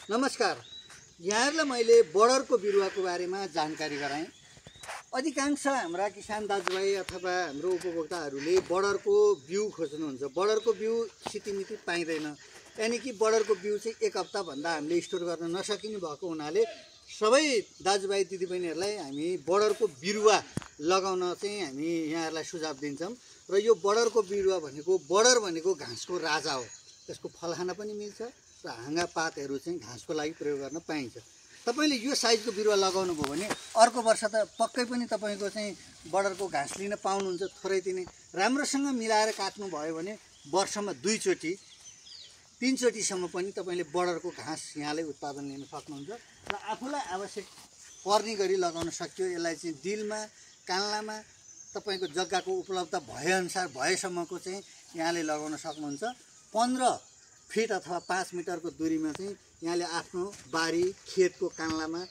नमस्कार। यहाँहरूलाई मैले बर्डरको बिरुवाको बारेमा जानकारी गराएँ। अधिकांश हाम्रा किसान दाजुभाइ अथवा हाम्रो उपभोक्ताहरूले बर्डरको बिउ खोज्नुहुन्छ। बर्डरको बिउ सितिमिति पाइँदैन, यानि कि बर्डरको बिउ चाहिँ एक हप्ताभन्दा हामीले स्टोर गर्न नसकिने भएको हुनाले सबै दाजुभाइ दिदीबहिनीहरूलाई हामी बर्डरको बिरुवा लगाउन चाहिँ हामी यहाँहरूलाई सुझाव दिन्छौँ। र यो बर्डरको बिरुवा बर्डर भनेको घाँसको राजा हो। त्यसको फल खान पनि मिल्छ र हाँगा पातहरू चाहिँ घाँसको लागि प्रयोग गर्न पाइन्छ। तपाईले यो साइजको बिरुवा लगाउनु भयो भने अर्को वर्ष त पक्कै पनि तपाईको चाहिँ बर्डरको घाँस लिन पाउनुहुन्छ। थोरै दिने राम्रोसँग मिलाएर काट्नु भयो भने वर्षमा 2 चोटि 3 चोटिसम्म पनि तपाईले बर्डरको घाँस यहाँले उत्पादन लिन सक्नुहुन्छ। र आफूलाई आवश्यक पर्ने गरी लगाउन सकियो। यसलाई चाहिँ दिलमा कान्लामा तपाईको जग्गाको उपलब्ध भएअनुसार भएसम्मको चाहिँ यहाँले लगाउन सक्नुहुन्छ। 15 फिट अथवा 5 मिटरको दूरीमा चाहिँ यहाँले आफ्नो बारी खेतको कान्लामा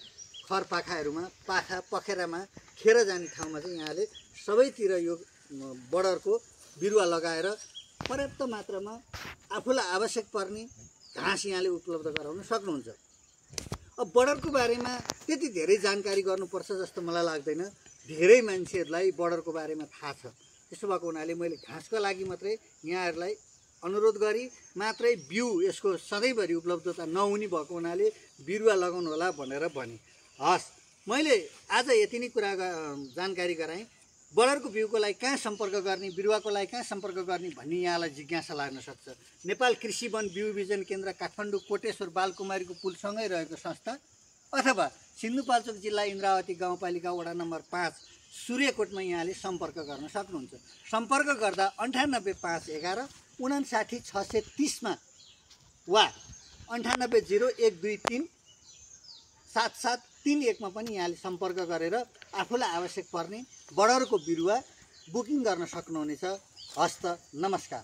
खरपाखाहरूमा पाखा पखेरामा खेर जाने ठाउँमा चाहिँ यहाँले सबैतिर यो बर्डरको बिरुवा लगाएर पर्याप्त मात्रामा आफूलाई आवश्यक पर्ने घाँस यहाँले उपलब्ध गराउन सक्नुहुन्छ। अब बर्डरको बारेमा त्यति धेरै जानकारी गर्नुपर्छ जस्तो मलाई लाग्दैन। धेरै मान्छेहरूलाई बर्डरको बारेमा थाहा छ। त्यसो भएको हुनाले मैले घाँसको लागि मात्रै यहाँहरूलाई अनुरोध गरी मात्रै बिउ यसको सधैँभरि उपलब्धता नहुने भएको हुनाले बिरुवा लगाउनु होला भनेर भने। हस्, मैले आज यति नै कुरा जानकारी गराएँ। बर्डरको बिउको लागि कहाँ सम्पर्क गर्ने, बिरुवाको लागि कहाँ सम्पर्क गर्ने भन्ने यहाँलाई जिज्ञासा लाग्न सक्छ। नेपाल कृषि वन बिउ बिजन केन्द्र काठमाडौँ कोटेश्वर बालकुमारीको पुलसँगै रहेको संस्था अथवा सिन्धुपाल्चोक जिल्ला इन्द्रावती गाउँपालिका वडा नम्बर 5 सूर्यकोटमा यहाँले सम्पर्क गर्न सक्नुहुन्छ। सम्पर्क गर्दा 98 511 59 630 मा वा 98 0 123 7731 मा पनि यहाँले सम्पर्क गरेर आफूलाई आवश्यक पर्ने बर्डरको बिरुवा बुकिङ गर्न सक्नुहुनेछ। हस्त, नमस्कार।